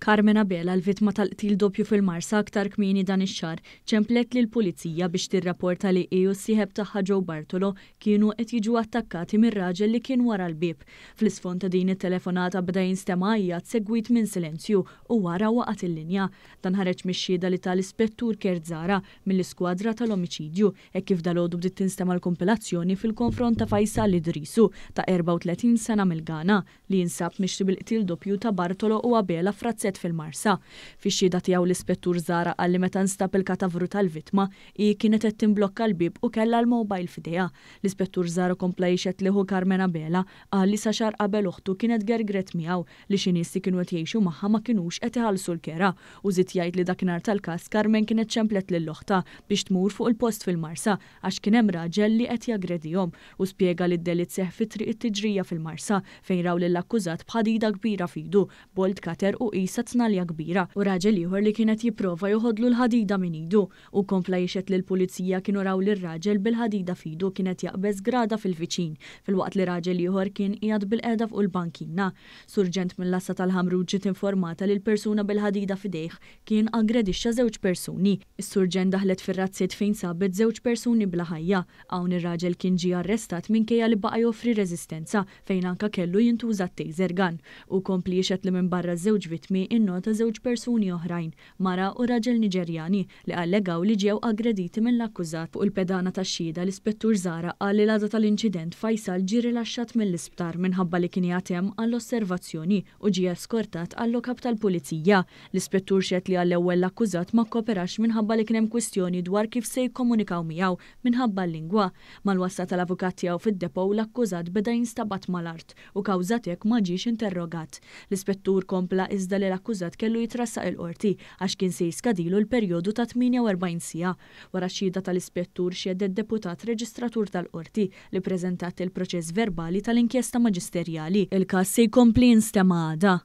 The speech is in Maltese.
Carmen Abela, l-vittma tal-qtil doppju fil-Marsa aktar kmieni dan ix-xahar, ċemplet lill-Pulizija biex tirrapporta li hi u s-sieħeb tagħha Joe Bartolo kienu qed jiġu attakkati mir-raġel li kien wara l-bieb. Fl-isfond ta' din it-telefonata beda jinstema' għajjat segwit minn silenzju u wara waqgħet il-linja. Dan ħareġ mix-xhieda li ta l-Ispettur Kurt Zahra mill-Iskwadra tal-Omiċidju hekk kif dalgħodu bdiet tinstema' l-kumpilazzjoni fil-konfront ta' Faisal Idrisu ta' 34 sena mill-Ghana li jinsab mixli bil-qtil doppju ta' Bartolo u Abela f'razzett fil-Marsa. Fix-xhieda tiegħu l-Ispettur Zahra qal li meta nstab il-katavru tal-vittma, hi kienet qed timblokka l-bieb u kellha l-mobile f'idejha. L-Ispettur Zahra kompla jixhed li ħu Carmen Abela qal li sa xahar qabel oħtu kienet gergret miegħu li xi nies li kienu qed jgħixu magħha ma kinux qed iħallsu l-kera u żied jgħid li dakinhar tal-każ Carmen kienet ċemplet lil oħtha biex tmur fuq il-post fil-Marsa għax kien hemm raġel li qed jaggredihom u spjega li d-delitt seħħ fi Triq it-Tiġrija fil-Marsa fejn raw lill-akkużat b'ħadida kbira f'idu, bolt cutter u qisha tnalja kbira u raġel ieħor li kien qed jipprova joħodlu l-ħadida minn idu. Hu kompla jixhed li l-pulizija kienu raw lir-raġel bil-ħadida f'idu kien qed jaqbeż grada fil-viċin filwaqt li raġel ieħor kien qiegħed bilqiegħda fuq il-bankina. Surġent mill-għassa tal-Ħamrun ġiet informata li l-persuna bil-ħadida f'idejh kien aggredixxa żewġ persuni. Is-surġent daħlet fir-razzett fejn sabet żewġ persuni bla ħajja. Hawn ir-raġel kien ġie arrestat minkejja li baqa' joffri reżistenza fejn anka kellu jintuża t-taser gun. Hu kompli jixhed li minbarra ż-żewġ vittmi innota żewġ persuni oħrajn, mara u raġel Niġerjani, li allegaw li ġew aggrediti mill-akkużat. Fuq il-pedana tax-xhieda, l-Ispettur Zahra qal li l-għada tal-inċident Faisal ġie rilaxxat mill-isptar minħabba li kien qiegħed hemm għall-osservazzjoni u ġie eskortat għal-lockup tal-Pulizija. L-Ispettur xehed li għall-ewwel l-akkużat ma kkoperax minħabba li kien hemm kwistjoni dwar kif se jikkomunikaw miegħu minħabba l-lingwa. Mal-wasla tal-avukat tiegħu fid-depot l-akkużat beda jinstabat mal-art u kawża t'hekk ma ġiex interrogat. L-Ispettur kompla iżda li l-akkużat kellu jitressaq il-Qorti għax kien se jiskadilu l-perjodu ta' 48 siegħa. Wara x-xhieda tal-Ispettur xehdet Deputat Reġistratur tal-Qorti li ppreżentat il-proċess verbali tal-inkjesta maġisterjali. Il-każ se jkompli jinstema' għada.